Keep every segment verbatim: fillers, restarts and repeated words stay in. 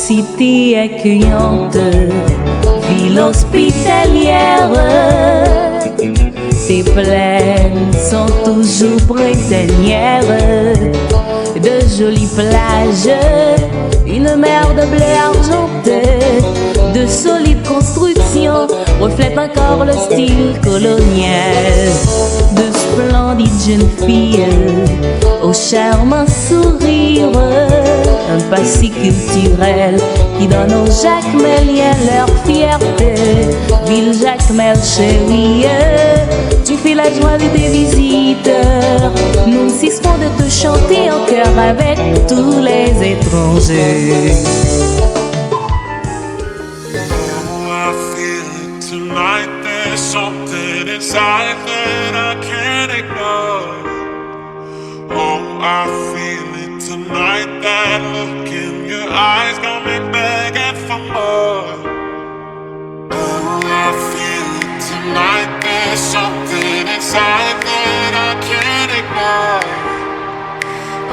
Cité accueillante, ville hospitalière. Tes plaines sont toujours printanières. De jolies plages, une mer de bleu argenté. De solides constructions reflètent encore le style colonial. De splendides jeunes filles aux charmants sourires. Un passé culturel qui donne aux Jacmeliens leur fierté. Ville Jacmel chérie, tu fais la joie de tes visiteurs. Nous ne cesserons de te chanter en chœur avec tous les étrangers. Oh, I feel it tonight. There's something inside that I can't ignore. Oh, I feel it tonight. That look in your eyes got me begging for more. Oh, I feel it tonight. There's something inside that I can't ignore.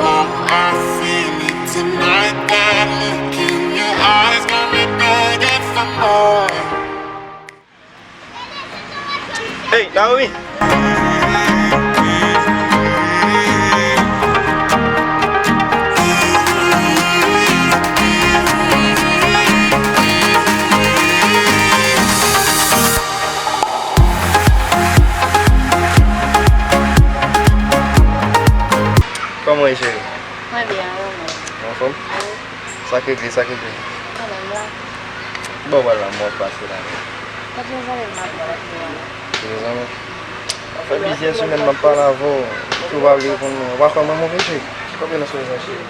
Oh, I feel it tonight. That look in your eyes got me begging for more. Hey, Naomi! Kòman w ye, cheri? Mwen byen, ou menm? Ou anfòm? Wi. Sa k regle, sa k regle? Mwen menm la. Bon, wala, mwen pase la. Mwen gen zanmi m ap pale avè w. Gen zanmi? Sa fè plizyè semèn m ap pale avè w, epi w pa vle reponn mwen. Ou pa kwè mwen move, cheri? Kanpe nan souri sa, cheri.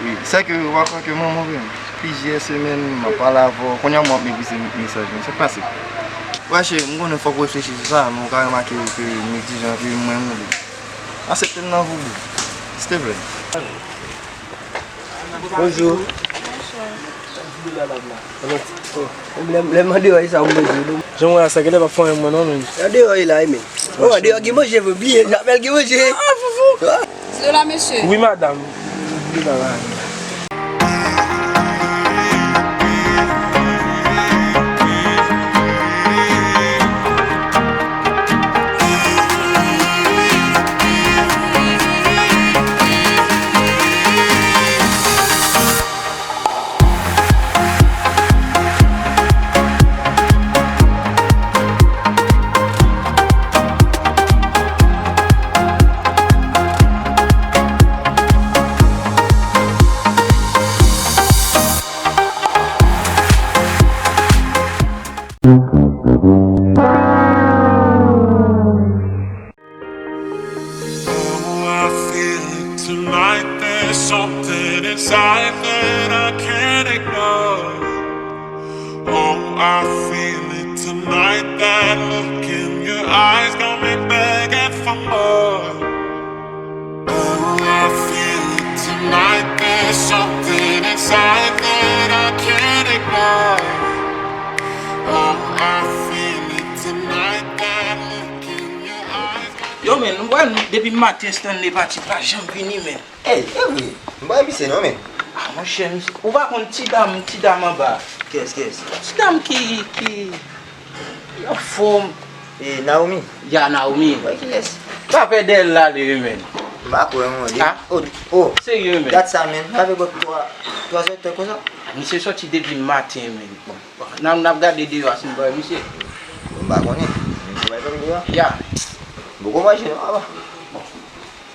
Wi, sèke ou pa kwè ke manman vre. Plizyè semèn, m ap pale avè w. Kounye a mwen ap meprize mesaj mwen. Sa k pase? Wè, cheri, m konnen fòk ou reflechi sou sa, men ou ka remake ke m egzijan anpil, mwen, mwen. Aksepte m nan vi w, boo. Silteplè. Bonjou. Lè, lè m andeyò, e sa ou manje, non? Jan w wè a sa, genlè p ap fè anyen mwen, non, men. Andeyò, e la, e men. Oh, andeyò gen manje, vre, bliye, Jamèl gen manje. Ah, foufou. Ah. Silola, mesye. Wi, madanm. Silola la. Oh, I feel it tonight. There's something inside that I can't ignore. Oh, I feel it tonight. That look in your eyes got me begging for more. Oh, I feel it tonight. There's something inside that I can't ignore. Oh, I feel it tonight. That look in your eyes. Yo, men, ou wè, depi maten Stanley pati, pa janm vini, men. Ey, e vre, m pa wè misye non, men. Ah, monchè, misye, ou pa konn ti dam, ti dam anba. Kiyès, kiyès? Ti dam ki, ki, ki anfòm. E, Naomi? Ya, Naomi. Wè, kiyès? Pa pè dèyè l ale, wi, men. M pa kwè, non. Ah? Oh, oh. Serye, men. Dat sa, men. Avèk twa, twa zè tan konsa. Misye sòti depi maten, men. Bon. N ap, n ap gade deyò a si n pa wè misye. M pa konnen. Misye pa kanpe deyò a? Ya. M poko manje non, papa. Bon.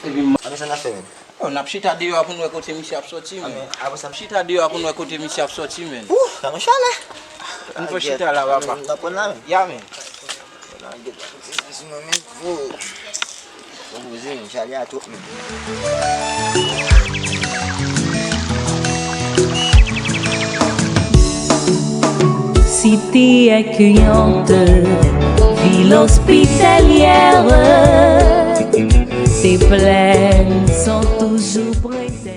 Epi m... Anben sa n ap fè menm? Oh, n ap chita deyò a pou n wè kote misye ap sòti, men. Anben, apre sa... Chita deyò a pou n wè kote misye ap sòti, men. Ouh, sa nan chalè. Ann fè chita la, papa. N ap pran la menm. Ya, men. Nan gen twa ti sou mwen menm. Oh. Bon, poze menm, chalè a twòp menm. Cité accueillante, ville hospitalière, tes plaines sont toujours près de...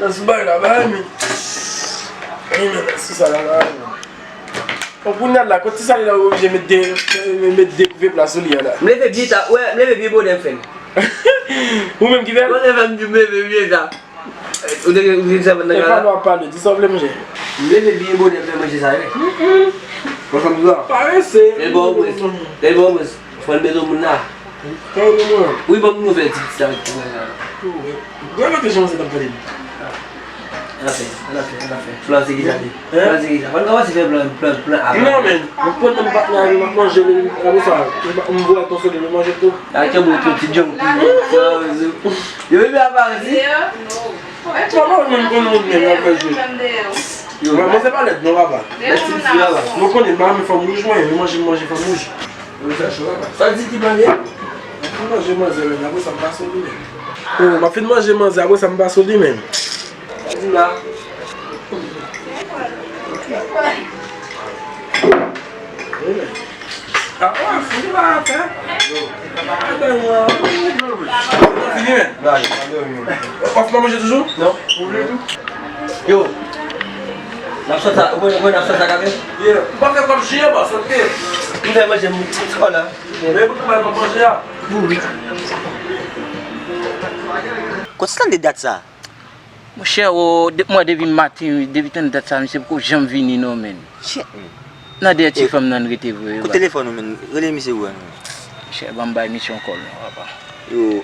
Nan sou bagay la, bagay men. Wi, men, sou sa la, bagay men. Bon, kounye a la, kote sa li la, ou oblije met de, met de koupe pla sou li a la. M leve byen ta, wè, m leve byen bonè m fè l. Ou menm ki fè l? Bonè fè m di m leve byen ta. Ou te gen, ou te gen sèvant nan kay la? E pa nou ap pale, di sa w vle manje. M leve byen bonè m fè manje sa, wi. Bon, sa m di la. Parese. E bon, mwen. E bon, mwen. Fò l met moun la. Wi, ban m nouvèl ti pitit la ki mwen la. Gade jan se t ap gade m. Ann ap fè, ann ap fè, ann ap fè. Plan se ki sa li? Plan se ki sa? Ban m kòmanse fè plan, plan, plan A. Non, men, mwen pran nan m patnè a, m ap manje li, apre sa, m voye konsole li manje tou. A, ke bon, ti djong. Yo, bebe a parèt, wi. Papa, ou menm konn moun menm, y ap fè jwe. Yo, mwen, mwen se pa lèd, non, papa. Lèd ti pitit, papa. Mwen konnen, m pa renmen fanm wouj, mwen, mwen manje, m manje fanm wouj. Yo, fè cho, papa. Sa di ki manje? M ap fin manje manzè, men, apre sa, m pa sou li, men. Oh, m ap fin manje manzè, apre sa, m pa sou li, men. Sa di la. Wi, men. Ah, ah, fini pa fè. Fini, men. W ap manje toujou? Non. Yo. N ap sòti sa, ou konn, ou konn n ap sòti sa kafe? Yeah. Ou pa fè kòm chyen, pa sòti. M fè manje, m, m, oh la. Men pou travay pa manje a. Kote w tande dat sa? Monchè, o, de, mwen depi maten, depi tann dat sa, misye poko janm vini non, menn. Shit, menn. Nan dèyè ti fanm nan rete vre. Wi, kote telefòn ou, menn? Rele misye, wi, non. Monchè, ban m bay misye yon kòl non, papa. Yo,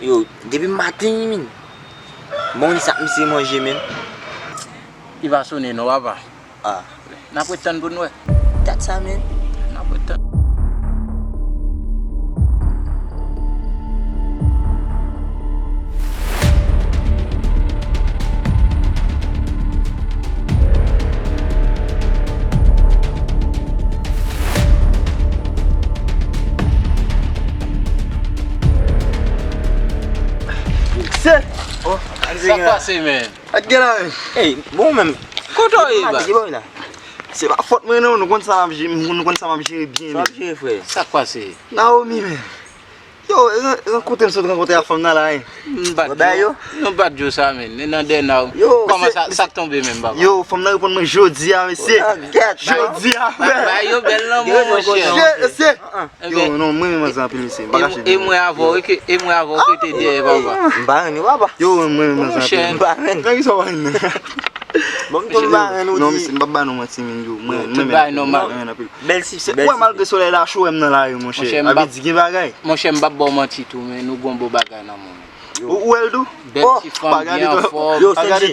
yo, depi maten, menn. Bon, sa misye manje, menn. Li pa sonnen non, papa. Ah. N ap ret tann pou n wè. Dat sa menm. N ap ret tann. Se. Oh, sa k pase, menn? Ak gen la menm. Ey, bon menm. Kote w ye, baz? Se pa fòt mwen non, nou konn sa m ap jere, nou konn sa m ap jere byen menm. Sa k pase? Naomi menm. Yo, rankontre m sot rankontre a fanm nan la, hein. M bat yo. Nou bat yo sa menm. E nan dènye a. Yo, kòman sa, sa k tonbe menm, papa? Yo, fanm nan reponn mwen jodi a, mesye. Jodi a, frè. Ba yo bèl lanmou, monchè. Mesye. Yo, non, mwen renmen manzè anpil, mesye. M pa kache. E mwen avè w, e mwen avè w ki te dèyè, papa. M pa renmen, papa. Yo, mwen renmen manzè anpil. M pa renmen. Nan ki sa w pa renmen? Bon, m tou m pa renmen ou di. Non, mesye, m p ap ba nou manti, men yo, mwen renmen manzè anpil. Bèl sipsi, bèl sipsi. Wè, malgre solèy la cho, wè m nan lari, monchè. Sa vle di gen bagay. Monchè, m p ap ba w manti tou, men nou gon bon bagay nan men w. Ou, ou wè l tou? Bèl ti fanm, byen anfòm. Yo, Sendy,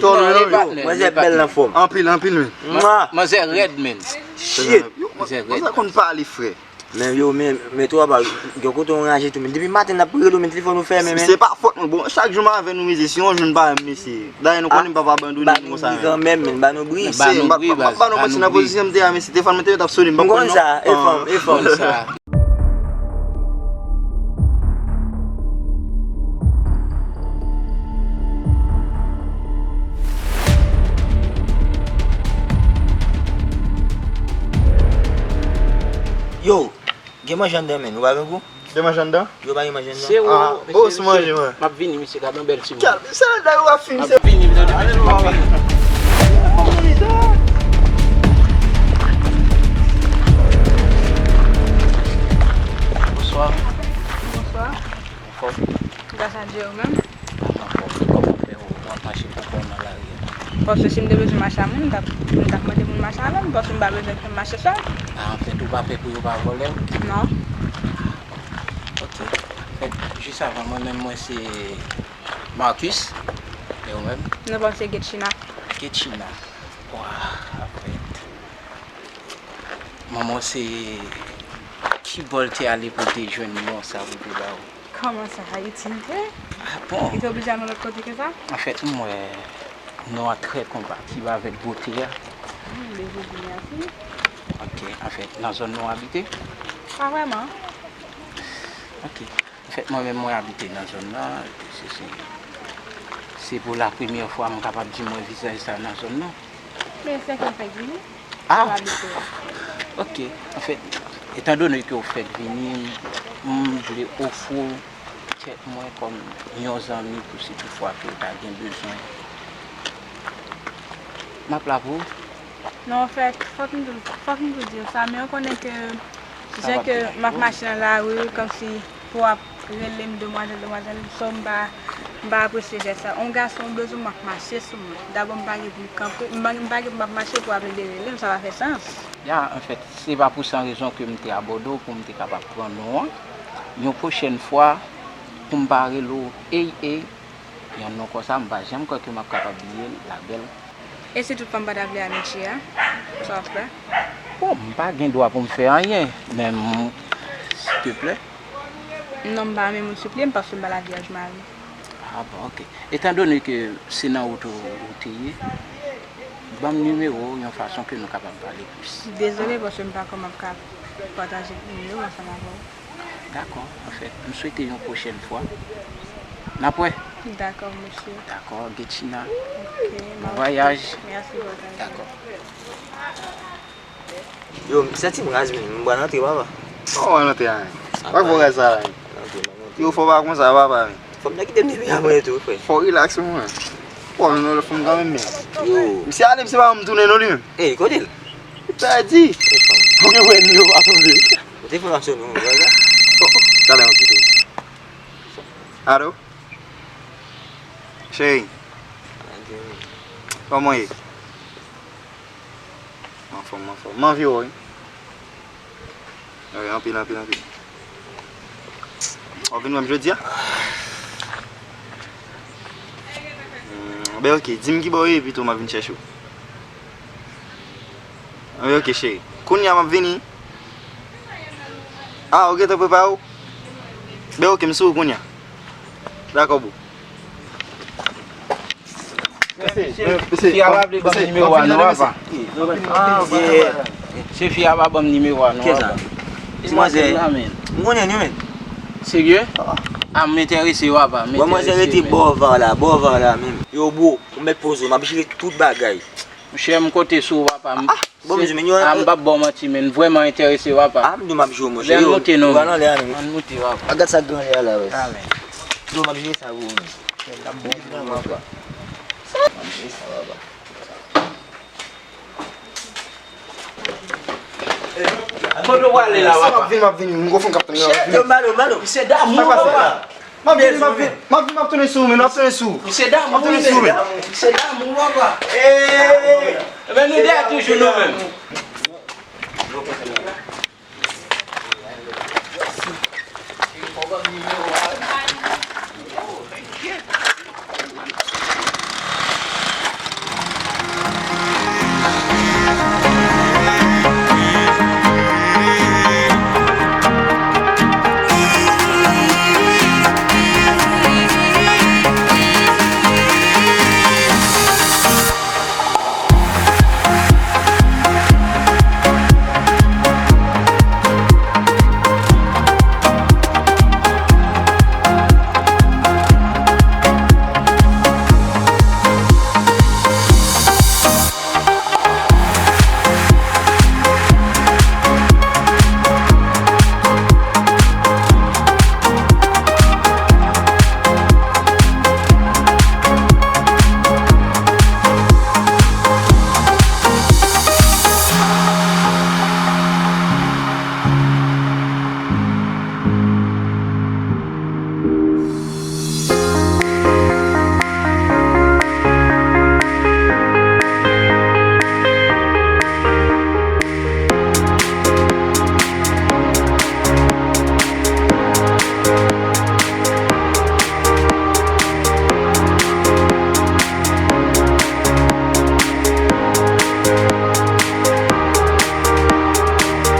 manzè bèl anfòm. Anpil, anpil, men. Manzè rèd, men. Shit. Manzè rèd. Manzè konn pale, frè. Men yo, men, men tou apa, gen kote w ranje tou, men depi maten n ap rele w, men telefòn ou fèmen, men. Se pa fòt mwen, bon, chak jou m avè nou, mesye, si yon jou n pa wè m, mesye. Dayè, nou konnen m p ap abandone nou konsa, men. Ba nou bri kanmenm, men, ba nou bri. Mesye, m p ap, m p ap ba nou manti nan pozisyon m te a, mesye, telefòn mwen te ret ap sonnen, m p ap konn non. M konn sa, e fanm, e fanm. Yo, gen manje anndan, men, ou pa gen gou? Gen manje anndan? Yo pa gen manje anndan. Se ou, ah, mesye, oh, sou manje, mwen. M ap vini, mesye, gade yon bèl timoun. Kèl, se la yo ap fin, m ap vini, mesye, m ap vini. Bonswa. Bonswa. Anfòm? Gras a Dye, ou menm? Anfòm, kòman w fè, w ap mache pou kò w nan lari a? Paske si m te bezwen mache a moun, m t ap, m t ap mande moun mache avè m, paske m pa bezwen fè m mache sèl. A, anfèt, ou pa pè pou yo pa vòlè w? Non. Ok. Anfèt, jis avan, mwen menm, mwen se Marcus. E ou menm? Non, pa m se Getchina. Getchina. Wa, anfèt. Manman w se ki bò l te ale pou l te jwenn non sa pou l te ba ou? Kòman sa, Ayiti l te? Ah bon? Li te oblije al yon lòt kote ke sa? Anfèt, m wè non an trè konpatib avèk bote a. Hmm, bezwen di mèsi. Ok, anfèt, nan zòn nou abite? Pa vrèman. Ok. Anfèt, mwen menm, mwen abite nan zòn nan. Se, se, se pou la premyè fwa m kapab di mwen vizaj sa nan zòn nan. Men se ke m fèk vini. Ah! Ou abite a. Ok. Anfèt, etandone ke w fèk vini, m vle ofri w tèt mwen kòm yon zanmi pou si toutfwa ke w ta gen bezwen. M ap la pou ou. Non, anfèt, fòk m tou, fòk m tou di w sa, men w konnen ke jan ke m ap mache nan lari, kòmsi pou w ap rele m demwazèl, demwazèl, so m pa, m pa apresye jès sa. Yon gason bezwen m ap mache sou mwen. Dabò, m pa gen pou m kanpe, m pa, m pa gen pou m ap mache pou w ap vin rele m, sa pa fè sans. Ya, anfèt, se pa pou san rezon ke m te abòde w pou m te kapab pran non an. Yon pwochèn fwa, pou m pa rele w, ey, ey, yon non konsa, m pa janm kwè ke m ap kapab bliye l, la belle. E si tout fanm pa ta vle amitye a, sa w ap fè? Bon, m pa gen dwa pou m fè anyen, men m, silteplè. Non, m pa renmen moun sipliye m paske m pa la vyèj mari. Ah bon, ok. Etandone ke se nan wout ou, ou te ye, ban m nimewo w yon fason ke nou kapab pale plis. Dezole, paske m pa kwè m ap ka pataje nimewo ansanm avè w. Dakò, anfèt, m swete yon pwochèn fwa n ap wè. Dakò, mesye. Dakò, Getchina. Ok, bon vwayaj. Mèsi, bon vwayaj. Dakò. Yo, m santi m raz menm, m pral antre, papa. Kòman w antre a? Pa fè raz sa la. Yo, fò pa konsa, papa. Fò m ta kite m depi apre tou, frè. Fò w rilaks, mwen. Bon, nou lòt fanm kanmenm, men. Yo. Misye ale, misye pa janm tounen non li menm. Ey, kote l? Li pèdi. Fò gen wè li yo pa tonbe. Ou te fè m ap sonnen, ou wè sa? Oh, oh, talè, mwen kite w. Alo? Cheri. Kòman w ye? M anfòm, m anfòm. M anvi wè w, wi. Wi, anpil, anpil, anpil. W ap vin wè m jodi a? Hmm, ben, ok, di m ki bò w ye, epi tou m ap vin chèche w. Wi, ok, cheri. Kounye a m ap vini. Ah, ou gentan prepare w? Ben, ok, m sou ou kounye a. Dakò, boo. Mesye, fi a pa vle ban m nimewo a non, papa. Se fi a pa ban m nimewo a non, papa. Kiyès sa? Manzè. M konnen li, men. Serye? Ah, m enterese, papa, m enterese. Manzè rete bò va la, bò va la menm. Yo, boo, ou mèt poze w, m ap jere tout bagay. Monchè, m konte sou ou, papa. M, ah, bon, se, m di, men, ah, m p ap ba w manti, men m vrèman enterese, papa. Ah, m di w m ap jwe, monchè. Lè n moute non. Ann moute, papa. A, gad sa k gen anlè a la, wè. Ah, men. Yo, m ap jere sa pou ou, men. L ap bon, papa. M ap jere sa, papa. Kote w prale la, papa? M ap vini, m ap vini. M gon fanm k ap tann mwen, m ap vini. Yo, Malo, Malo. Misye damou, papa. M ap vini, m ap vini, m ap vini, m ap tounen sou ou, men, m ap tounen sou ou. Misye damou, m ap tounen sou ou, men. Misye damou, papa. Ebyen, nou de a toujou nou menm.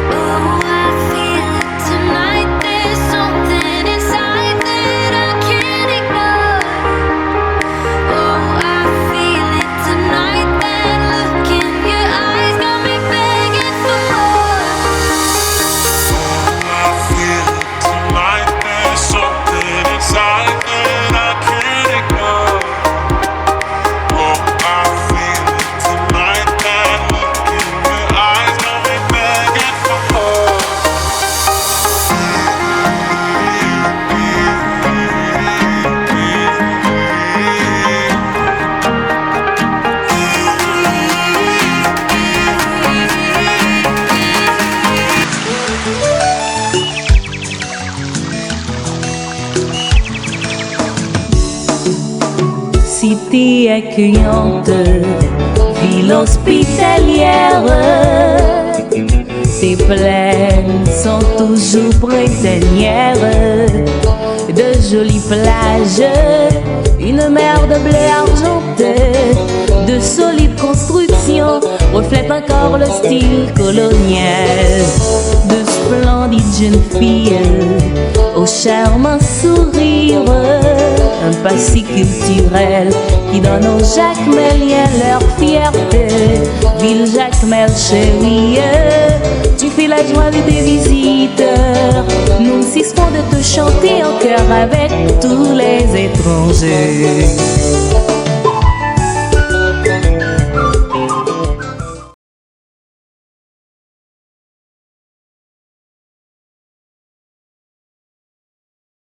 Oh, I feel it tonight. There's something inside that I can't ignore. Oh, I feel it tonight. That look in your eyes got me begging for more. Oh, I feel it tonight. There's something inside that I can't ignore. Oh, I feel it tonight. That look in your eyes got me begging for more. Cité accueillante, ville hospitalière. Tes plaines sont toujours printanières. De jolies plages, une mer de bleu argenté. De solides constructions reflètent encore le style colonial. De splendides jeunes filles aux charmants sourires. Un passé culturel qui donne aux Jacmeliens leur fierté. Ville Jacmel chérie, tu fais la joie de tes visiteurs. Nous ne cesserons de te chanter en chœur avec tous les étrangers.